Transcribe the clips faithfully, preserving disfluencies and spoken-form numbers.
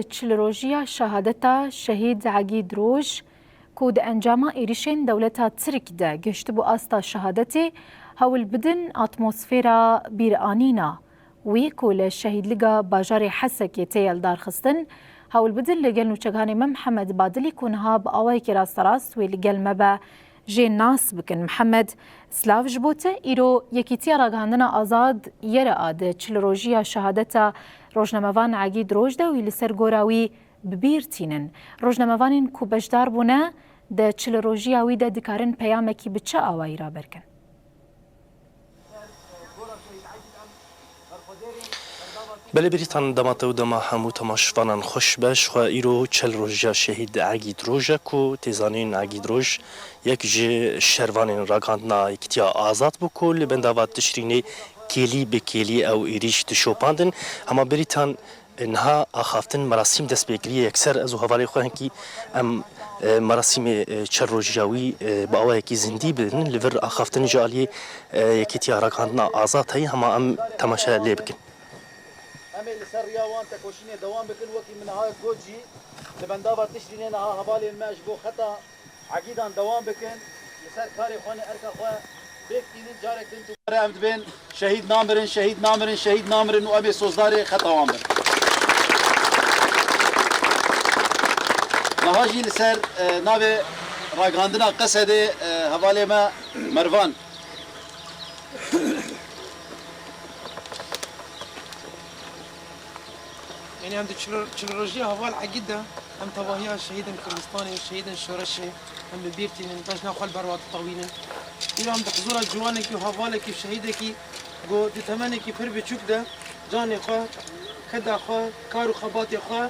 Çil rojiya şehadeta Şehîd Egîd Roj, ku di encama êrişên dewleta Tirk de gihiştibû asta şehadetê, hewl bidin atmosfera bîranîna wî ku li şehîdliga bajarê Hesekê tê lidarxistin, hewl bidin li gel nûçeganê me Mihemed Badilî ku niha bi awayekî rasterast wê li gel me be, jê nas bikin. Mihemed, silav ji bo te. Îro Yekîtiya Ragihandina Azad, Y R A, di çil rojiya şehadeta rojnamevan Egîd Roj de wî li ser gora wî bi bîr tînin. Rojnamevanên ku beşdar bûne di çil rojiya wî de dikarin peyamekî bi çi awayî raber kin? Belê Bêrîtan, dema te û dema hemû temaşevanan xweş be. Ji xwe îro çil rojiya Şehîd Egîd Roj e ku tê zanîn Egîd Roj yek ji şervanên ragihandina Yekîtiya Azad bû ku li bendava Tişrînê kêlî bi kêlî ew êrîş dişopandin. Hema Bêrîtan, niha axaftin merasîm dest pê kiriye. Yekser ez û hevalê xwe hinkî em, e, merasîmê, e, çil rojiya wî, e, bi awayekî zindî bidin. Li vir axaftin ji aliyê, e, Yekîtiya Ragihandina Azad heye. Hema em temaşe lê bikin. Em ê li ser riya wan tekoşînê dewam bikin. Wekî min niha got jî, li bendava Tişrînê niha hevalên me ji bo xeta Egîdan dewam bikin. Li ser karê xwe ne erka xwe bêk tînin, carek din dubare em dibên şehîd namirin, şehîd namirin, şehîd namirin û em ê sozdarê xeta wan bin. Niha jî li ser, e, navê ragihandina Qesedê, e, hevalê me Mervan. Yanî em di çil, çil rojiya heval Egîd de em tevahiya şehîdên Kurdistanê, şehîdên şoreşê em bi bîr tînin, bejna xwe li ber wan ditewînin. Îro em di hizûra ciwanekî û hevalekî û şehîdekî ku di temenekî pir biçûk de canê xwe, keda xwe, kar û xebatê xwe,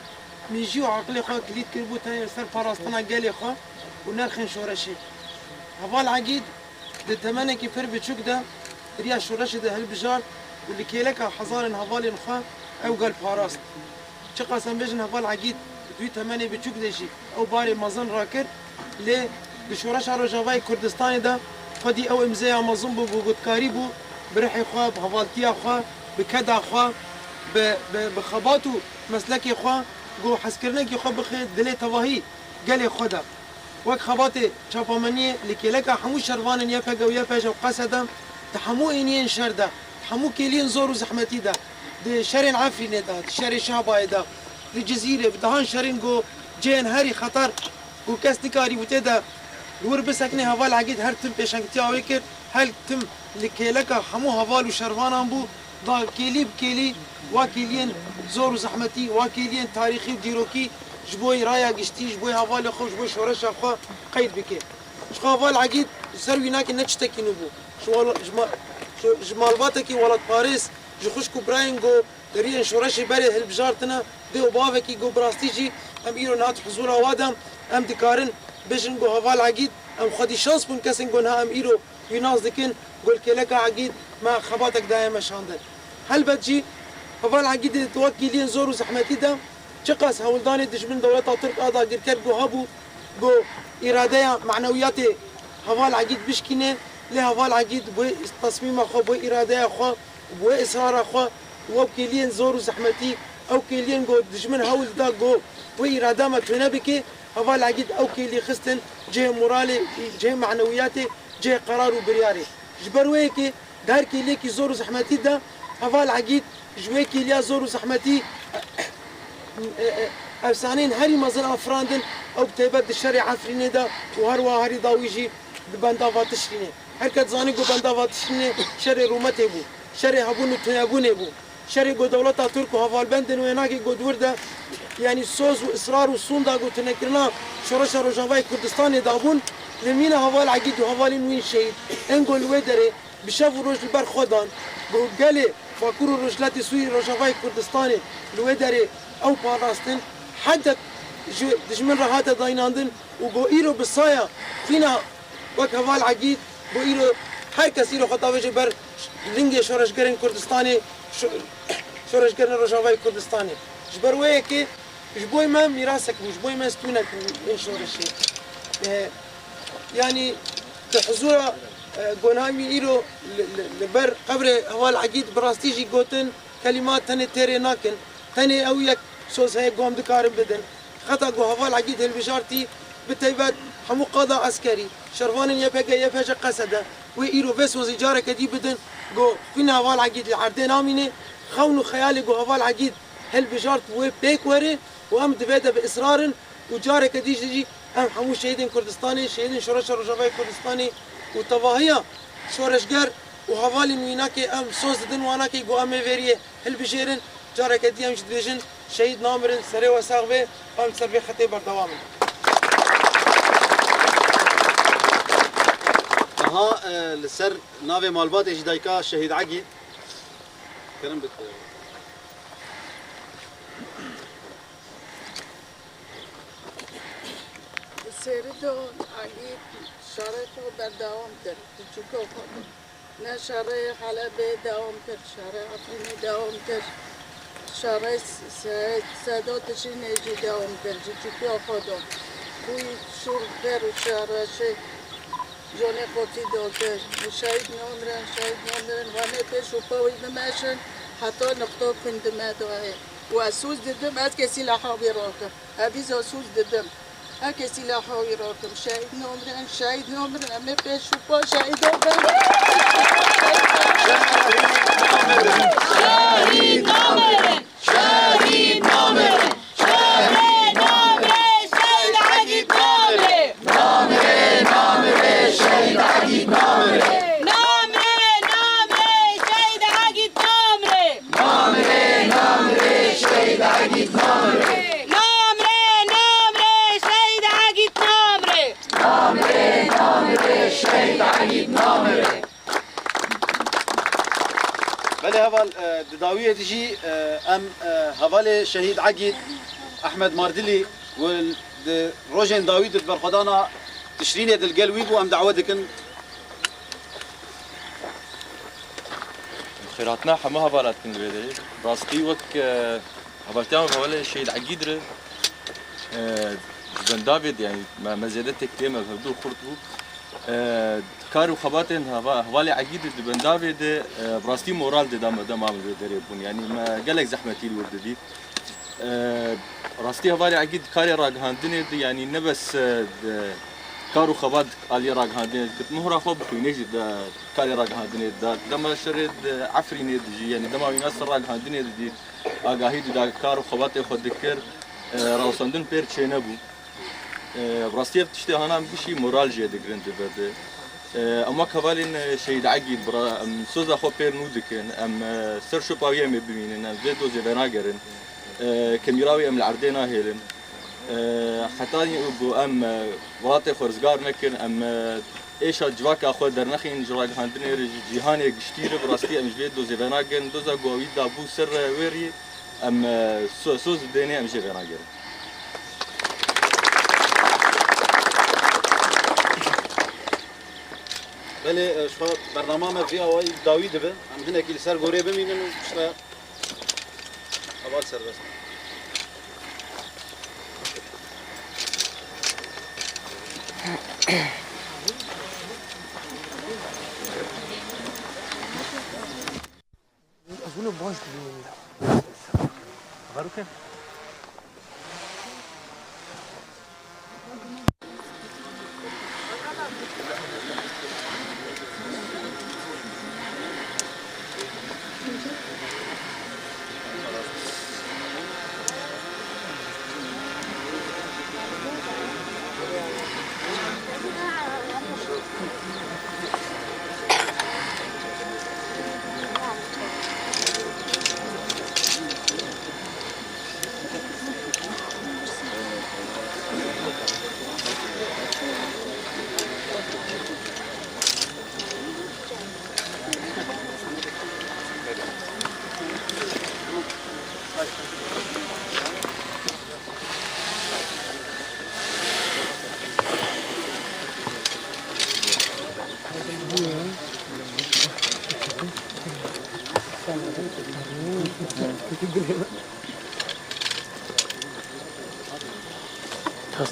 mîjî û aqilê xwe kilît kiribû tenê li ser parastina gelê xwe û nerxên şoreşê. Heval Egîd di temenekî pir biçûk de riya şoreşê de hilbijart û li kêleka hezarên hevalên xwe ew gel parast. Çiqas em bêjin heval Egîd di wî temenê biçûk de jî ew barê mezin rakir, lê di şoreşa Rojavayê Kurdistanê de xwedî ew îmzeya mezin bû, bi gotkarî bû, bi rihê xwe, bi hevaltiya xwe, bi keda xwe, bi, bi, bi xebat û meslekê xwe, ku hezkirinekî xwe bixe dilê tevahî gelê xwe de. Wek xebatê çapameniyê li kêleka hemû şervanên Y P G û Y P J û Qesed de, di hemû êniyên şer de, di hemû kêliyên zor û zehmetî de, di şerên Efrînê de, di şerê Şehbayê de, di Cizîrê, bi dehan şerên ku cihên herî xeter ku kes nikarîbû tê de li wir bisekine, heval Egîd her tim pêşengtiya wê kir, her tim li kêleka hemû heval û şervanan bû, da kêlî bi kêlî wa kêliyên zor û zehmetî, wa kêliyên tarîxî û dîrokî ji bo raya giştî, ji bo hevalê xwe, ji bo şoreşa xwe qeyd bike. Ji xwe heval Egîd ji ser wî nake ne tiştekî nû bû. Ji wala-, ji ma-, ji, ji malbatekî welatparêz, ji xwişk û birayên ku deriyên şoreşê berê hilbijartine, dê û bavekî ku bi rastî jî em îro niha di hizûra wa de, em dikarin bêjin ku heval Egîd, em xwedî şans bûn kesên ku niha em îro wî nas dikin, ku li kêleka Egîd me xebatek daye meşandin. Helbet jî heval Egîdê di wekîliyên zor û zehmetî de çiqas hewldanê dijmin dewleta Tirk a dagirker ku hebû, ku îradeya manewiyatê heval Egîd bişkîne, lê heval Egîd bi wê tesmîma xwe, bi wê îradeya xwe, bi wê israra xwe û ew kêliyên zor û zehmetî, ew kêliyên ku dijmin hewl dida ku wê îrada me tune bike, heval Egîd ew kêlî xistin cihê moralê, cihê manewiyatê, cihê qerar û biryarê. Ji ber wê yekê di her kêliyekî zor û zehmetî de heval Egîd ji wê kêliya zor û zehmetî, e, e, efsaneyên herî mezin afirandin, ew bi taybet di şerê Efrînê de û her wiha herî dawî jî di bendava Tişrînê. Her kes dizane ku bendava Tişrînê şerê rûmetê bû, şerê hebûn û tunebûnê bû. Şerê ku dewleta Tirk û hevalbendên wê nake ku di wir de, yanî soz û israr û sûnda ku tunekirina şoreşa Rojavayê Kurdistanê dabûn, li mîna heval Egîd û hevalên wî şehîd, ên ku li wê derê bi şev û roj li ber xwe dan, ku gelê Bakur û Rojhilatê Sûrî, Rojavayê Kurdistanê li wê derê ew parastin, hedek ji dijmin re hate dayînandin û ku îro bi saya xwîna wek heval Egîd, ku îro her kes îro xwe davêje ber lingê şoreşgerên Kurdistanê, şo-, şoreşgerên Rojavayê Kurdistanê. Ji ber wê yekê ji bo me mîrasek bû, ji bo me stûnek bû ên şoreşê. E, yanî di huzura, e, gonahî wî îro li, li, li ber qebrê heval Egîd bi rastî jî gotin, kelîma tenê têrê nakin. Tenê ew yek soz heye ku em dikarin bidin. Xeta ku heval Egîd hilbijartî, bi taybet hemû qada eskerî, şervanên Y P G, Y P J, Qesede, wê îro vê sozî careke dî bidin ku xwîna heval Egîd li erdê namîne, xewn û xeyalê ku heval Egîd hilbijart wê pêk were û em di vê de bi israr in û careke dî jî em hemû şehîdên Kurdistanê, şehîdên Şoreşa Rojavayê Kurdistanê û tevahiya şoreşger û hevalên wî nake em soz didin wana ke ku em ê vêriyê hilbijêrin. Careke dî em jî dibêjin şehîd namirin, serê we sax be, em ser vê xetê berdewam in. Niha, e, li ser navê malbatê jî dayika şehîd Egîd. Kerem bit. Li Sêridan Egîd şerê xwe berdewam kir, piçûka xwe. Ne şerê Helebê dewam kir, şerê Efrînê dewam kir, şerê S-, Se-, Seda Tişrînê jî dewam kir, ji çûkiya xwe de. Bûyî şûr xêr û şerê şê Jonê xwe fîda kir. Şehîd namirin, şehîd namirin, we ne pêş û pa wî bimeşin, heta nifta xwîn di me de ye. Û ez soz didim, ez kesî leha wî rakim. Evîza soz didim. Her kesî leha wî rakim. Şehîd namirin, şehîd namirin. Em ê pêş û pa şehîdan bin. Şehîd namirin. Şehîd namirin. Şehîd namirin. Şehîd Egîd namirin. Namirin, namirin, şehîd Egîd namirin. Namirin, namirin, şehîd Egîd namirin. Namrê, namrê şehîd Egîd namrê. Namrê, namrê şehîd Egîd namrê. Namrê, namrê şehîd Egîd namrê. Belê heval, e, di dawiyê de jî, e, em, e, hevalê şehîd Egîd Ehmed Mardilî û di rojên dawî de di berxwedana Tişrînê de li gel wî bû, em dawe dikin. Xêrhatina hemû hevala dikin li vê derê. Rastî wek, e, hevaltiya me hevalê Şehîd Egîd re, e, ji bendavê de, yanî me, me zêde tek tê me hevdû xurt bû. E, kar û xebatên heva-, hevalê Egîd di bendavê de, e, bi rastî moral dida me dema em li vê derê bûn. Yanî me gelek zehmetî li wir didî. E, rastî hevalê Egîd di karê ragihandinê de, yanî ne bes, e, di kar û xebat aliyê ragihandinê dikit, mihra xwe bi xwînê jî di karê ragihandinê de da. Dema şerê di Efrînê de jî, yanî dema wîna ser ragihandinê didî, agahî dida, kar û xebatê xwe dikir, e, rawestandin pêr çênebû. E, bi rastî ev tiştê hana em gişî moral jê digirin di vê de. E, em wek hevalên, e, Şehîd Egîd bira, em soza xwe pêr nû dikin, em, e, ser şopa wî em ê bimînin, em vê dozê venagerin. E, kemîra wî em li erdê nahêlin. E, heta ku em, e, welatê xwe rizgar nekin, em, e, êşa civaka xwe dernexîn ji ragihandinê re, ji cîhanê giştî re, bi rastî em ji vê dozê venagerin. Doza ku wî dabû ser, e, wê rî, em, e, so-, soz didênê, em jê venagerin. Belê, e, ji xwe bernama me vî awayî dawî dibe. Em hinekî li ser gorê bimînin û piştre heval serbest. Ez wilo baş dibînim ya. Xeber bikin.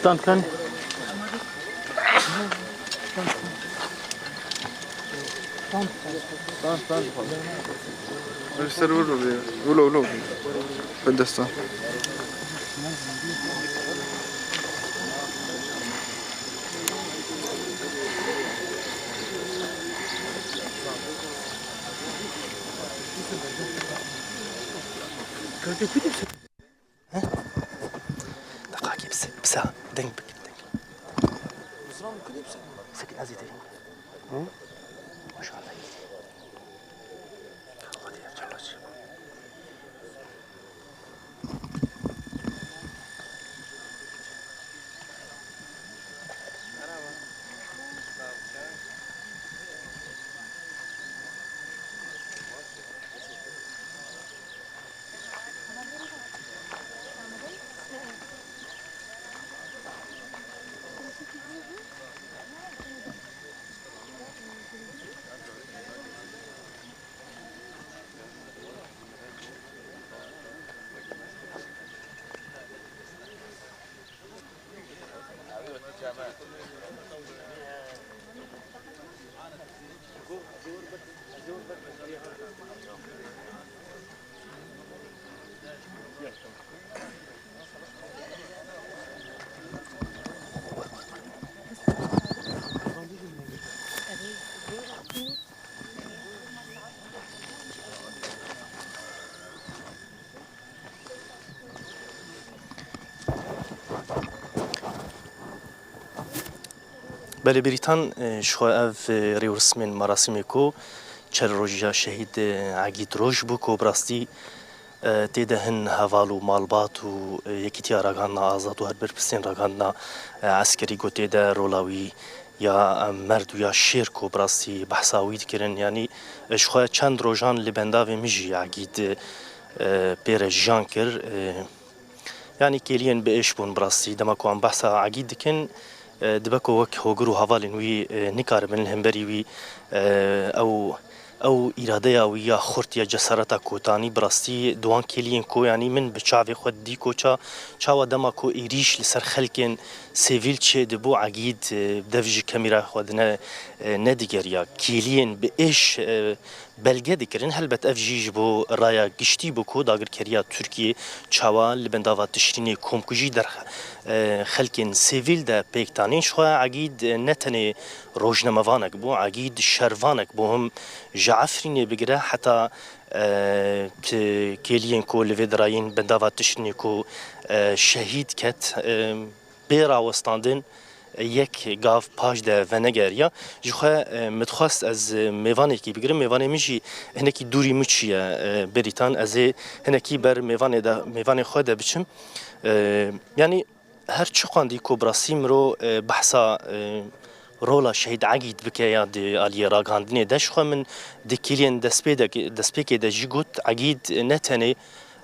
Stand, stand. Stand, stand. Ser wilo, wilo, wilo. Bende stand. Gölge kudüp. He? Deqakê bise, bise. Deng bikir, deng. Sekin ez ê derî. Hı? Maşallah. Hadi ya, çalaş. Belê Bêrîtan, e, ji xwe ev, e, rêwirsimên merasîmê ku çel rojiya şehîd, e, Egîd Roj bû ku bi rastî, e, tê de hin heval û malbat û, e, Yekîtiya Ragihandina Azad û her berpirsên ragihandina, e, eskerî ku tê de rola wî ya, e, merd û ya şêr ku bi rastî behsa wî dikirin. Yanî, e, ji xwe çend rojan li bendavê min jî Egîd, e, pê re jiyan kir. E, Yanî kêliyên bi êş bûn bi rastî. Dema ku em behsa Egîd dikin, e, dibe ku wek hogir û hevalên wî, e, nikaribin li hemberî wî, e, ew, ew îradeya wî ya xurt ya cesareta kotanî bi rastî di wan kêliyên ku yanî min bi çavê xwe didî ku ça-, çawa dema ku êrîş li ser xelkên sivîl çêdibû, Egîd, e, dev ji kamîra xwe dine, e, nedigeriya. Kêliyên bi êş, e, belge dikirin. Helbet ev jî ji bo raya giştî bû ku dagirkeriya Tirkiyê çawa li bendava tişrînê komkujî der, e, xelkên sivîl de pêk danîn. Ji xwe Egîd ne tenê rojnamevanek bû, Egîd şervanek bû, him ji Efrînê bigire heta, e, ki-, kêliyên ku li vê derayên bendava tişrînê ku, e, şehîd ket, e, bê rawestandin yek gav paş de venegeriya. Ji xwe, e, min dixwest ez, e, mêvanekî bigirim. Mêvanê min jî hinekî dûrî min çûye, e, Bêrîtan. Ez ê hinekî ber mêvanê de, mêvanê xwe de biçim. E, yanî her çi qandî ku bi rastî miro, e, behsa, e, rola Şehîd Egîd bike ya di aliyê ragihandinê de, ji xwe min di kêliyên destpê de, destpêkê de jî got, Egîd ne tenê,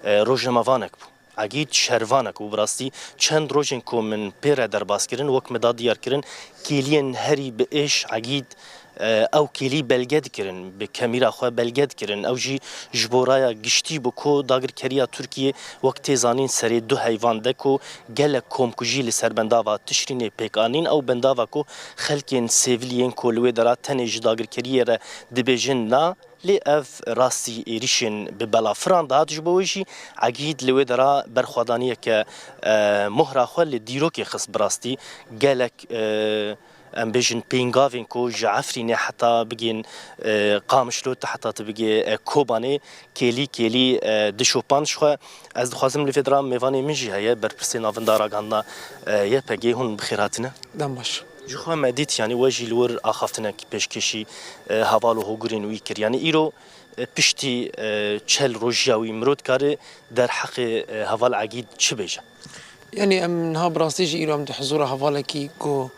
e, rojnamevanek bû. Egîd şervanek û bi rastî çend rojên ku min pê re derbas kirin, wek min da diyar kirin, kêliyên herî bi êş Egîd, e, ew kêlî belge dikirin, bi kamîra xwe belge dikirin. Ew jî ji bo raya giştî bû ku dagirkeriya Tirkiyê wek tê zanîn serê du heyvan de ku gelek komkujî li ser bendava Tişrînê pêk anîn. Ew bendava ku xelkên sivîl yên ku li wê dera tenê ji dagirkeriyê re dibêjin na, Lê ev rastî êrîşên bi belafiran dihat, ji bo wê jî Egîd li wê dera berxwedaniyeke, e, mohra xwe li dîrokê xist. Bi rastî gelek, e, em bêjin pêngavên ku ji Efrînê heta bigên, e, Qamişlo, te heta tu bigê, e, Kobanê, kêlî kêlî, e, dişopand. Ji xwe ez dixwazim li vê dera mêvanê min jî heye, berpirsê navenda ragihandina, e, Y P G, hûn bi xêr hatine. Dem baş. Ji xwe me dît, yanî we jî li wir axaftinek pêşkêşî, e, heval û hogirên wî kir. Yanî îro, e, piştî, e, çel rojiya wî mirov dikare derheqê, e, heval Egîd çi bêje? Yanî em niha bi rastî jî îro em di huzûra hevalekî ku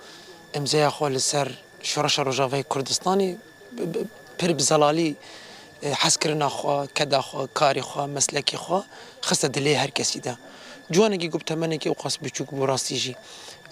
îmzeya xwe li ser Şoreşa Rojavayê Kurdistanê bi, bi, pir bi zelalî, e, hezkirina xwe, keda xwe, karê xwe, meslekê xwe xiste dilê her kesî de. Ciwanekî ku bi temenekî ewqas biçûk bû rastî jî,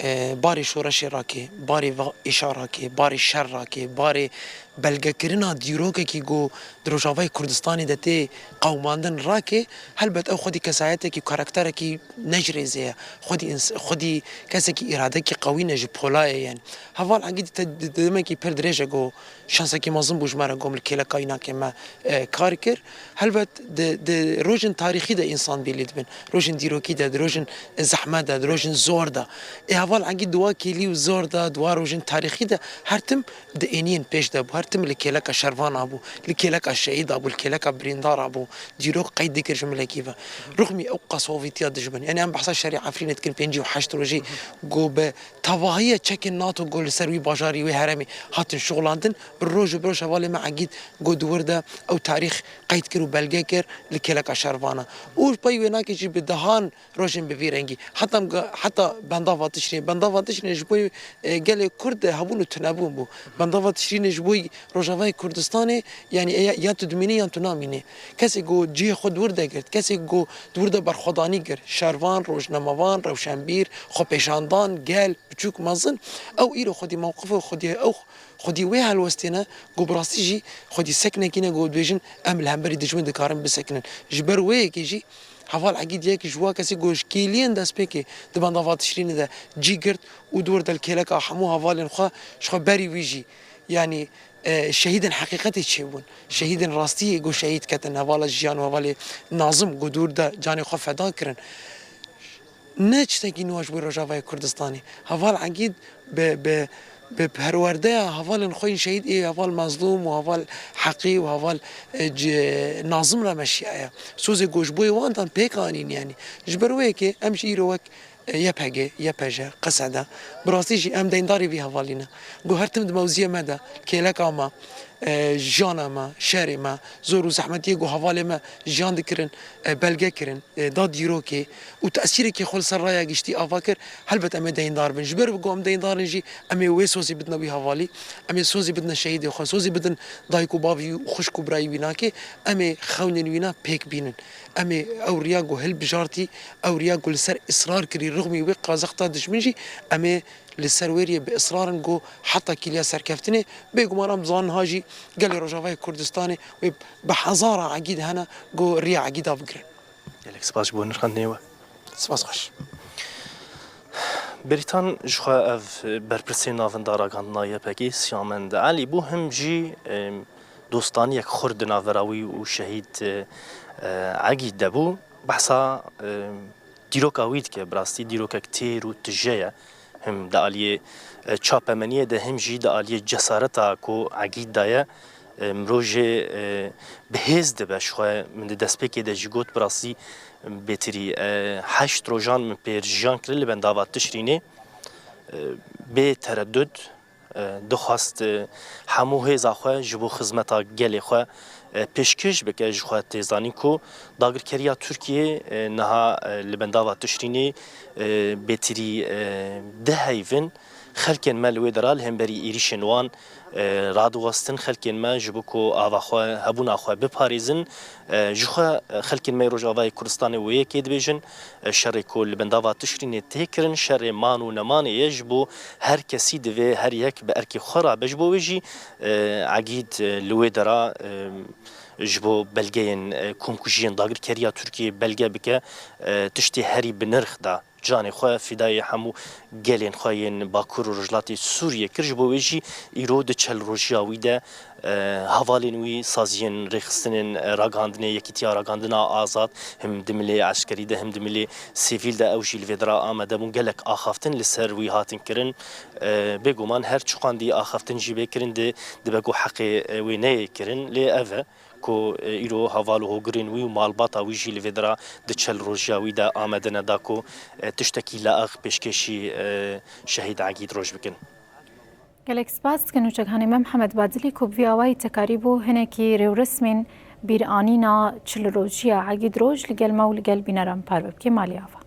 e, barê şoreşê rakê, barê va-, êşa rakê, barê şer rakê, barê Belgekirina dîrokekî ku di Rojavayê Kurdistanê de tê qewimandin rake, helbet ew xwedî kesayetekî, karakterekî ne ji rêzê ye. Xwedî ins-, xwedî kesekî îradekî qewî ne, ji pola ye yani. Heval Egîd te di, di demekî pir dirêj e ku şansekî mezin bû ji me re, ku em li kêleka Înakê me, e, kar kir. Helbet di, di rojên tarîxî de însan bîlî dibin. Rojên dîrokî de, di rojên zehmet de, di rojên zor de. Ê heval Egîd di wa kêlî û zor de, di wa rojên tarîxî de her tim di êniyên pêş de bû, her tim li kêleka şervana bû, li kêleka şehîda bû, li kêleka birîndara bû, dîrok qeyd dikir ji milekî ve. Rixmî ew qas hovîtiya dijmin. Yani em behsa şerê Efrînê dikin, pêncî û heşt rojî ku bi tevahiya çekên nato ku li ser wî bajarî, wê herêmê hatin şixulandin, roj û bi roj hevalê me Egîd ku di wir de ew tarîx qeyd kir û belge kir li kêleka şervana. Û pey wê nake jî bi dehan rojên bi vî rengî. Heta em ga-, heta bendava Tişrînê. Bendava Tişrînê ji bo, e, gelê Kurd de hebûn û tunebûn bû. Bendava Tişrînê ji bo Rojavayê Kurdistanê, yani, e, ya, ya tu dimînî yan tu namînî. Kesê ku cihê xwe di wir de girt, kesê ku di wir de berxwedanî girt, şervan, rojnamevan, rewşenbîr, xwepêşandan, gel, biçûk, mezin, ew îro xwedî mewqifê xwedî ew xwedî wê helwestê ne, ku bi rastî jî xwedî seknekî ne, ku dibêjin, em li hemberî dijmin dikarin bisekinin. Ji ber wê yekê jî heval Egîd yek ji wa kesê ku ji kêliyên destpêkê di bendava Tişrînê de cî girt û di wir de li kêleka hemû hevalên xwe, ji xwe berî wî jî, yanî, e, şehîdên heqîqetê çêbûn. Şehîdên rastî ku şehîd ketin, hevala Jiyan û hevalê Nazim ku di wir de canê xwe feda kirin. Ne tiştekî nû ji bo Rojavayê Kurdistanê. Heval Egîd bi, bi, bi perwerdeya hevalên xwe yên şehîd ê heval Mezlûm û heval Heqî û heval, e, ci-, Nazim re meşiyaye. Sozê ku ji bo wan dan pêk anîn yani. Ji ber wê yekê em jî îro wek, e, Y P G, Y P J, Qeseda, bi rastî jî em deyndarê vî hevalî ne. Ku her tim di mewziyê me de, kêleka me, e, jiyana me, şerê me, zor û zehmetiyê ku hevalê me jiyan dikirin, e, belge kirin, e, da dîrokê û tesîrekî xwe li ser raya giştî ava kir, helbet em ê deyndar bin. Ji ber ku em deyndar in jî, em ê wê sozê bidine wî hevalî, em ê sozê bidine şehîdê xwe, sozê bidin dayik û bavî û xwişk û birayê wî nakê, em ê xewnên wîna pêk bînin. Em ê ew riya ku hilbijartî, ew riya ku li ser israr kirî, rixmî wê qazexta dijmin jî, em ê li ser wê riyê bi israr in ku heta kîliya serkeftinê, bêguman em dizanin niha jî gelê Rojavayê Kurdistanê wê bi hezara Egîd hene ku riya Egîda bigirin. Gelek spas ji bo nirxandinê we. Spas xweş. Berîtan, ji xwe ev berpirsê navenda ragandina Y P G Siyamend Elî bû, him jî, em, dostaniyek xurt di navbera wî û şehîd, e, Egîd de bû. Behsa, em, dîroka wî dike, bi rastî dîrokek têr û tije ye. Him di aliyê, e, çapemeniyê de, him jî di aliyê cesareta ku Egîd daye, e, mirov jê, e, bi hêz dibe. Ji xwe min di destpêkê de jî got, bi rastî, bêtirî, e, heşt rojan min pêr jiyan kir li bendava Tişrînê, e, bê teredud, e, dixwest, e, hemû hêza xwe ji bo xizmeta gelê xwe, e, pêşkêş bike. Ji xwe tê zanîn ku dagirkeriya Tirkiyê, e, niha, e, li bendava Tişrînê, e, bêtirî, e, du heyv in. Xelkên me li wê dera li hemberî êrîşên wan, e, radiwestin. Xelkên me ji bo ku ava xwe, hebûna xwe biparêzin, e, ji xwe, e, xelkên me yê Rojavayê Kurdistanê wê yekê dibêjin, e, şerê ku li bendava Tişrînê tê kirin, şerê man û nemanê ye, ji bo her kesî divê her yek bi erkê xwe rabe. Ji bo wê jî, e, Egîd, e, li wê dera, e, ji bo belgeyên, e, komkujiyên dagirkeriya Tirkiyê belge bike, e, tiştê herî bi nirx da. Canê xwe fidayê hemû gelên xwe yên Bakur û Rojhilatê Sûriyê kir. Ji bo wê jî îro di çel rojiya wî de, e, hevalên wî, saziyên rêxistinên, e, ragihandinê, Yekîtiya Ragandina Azad, him di milê eskerî de, him di milê sivîl de, ew jî li vê dira amade bûn. Gelek axaftin li ser wî hatin kirin. E, bêguman her çiqandî axaftin jî bê kirin, di, dibe ku heqê, e, wê neyê kirin. Lê ev e ku, e, îro heval û hogirên wî û malbata wî jî li vê dira di çel rojiya wî de amade ne da ku, e, tiştekî laeq pêşkêşî, e, şehîd Egîd Roj bikin. Gelek spas dikin nûçeghanê me Mihemed Badilî ku bi vî awayî te karîbû hinekî rêwresmên bîranîna çil rojiya Egîd Roj li gel me û li gel bîneran parve bike. Malî ava.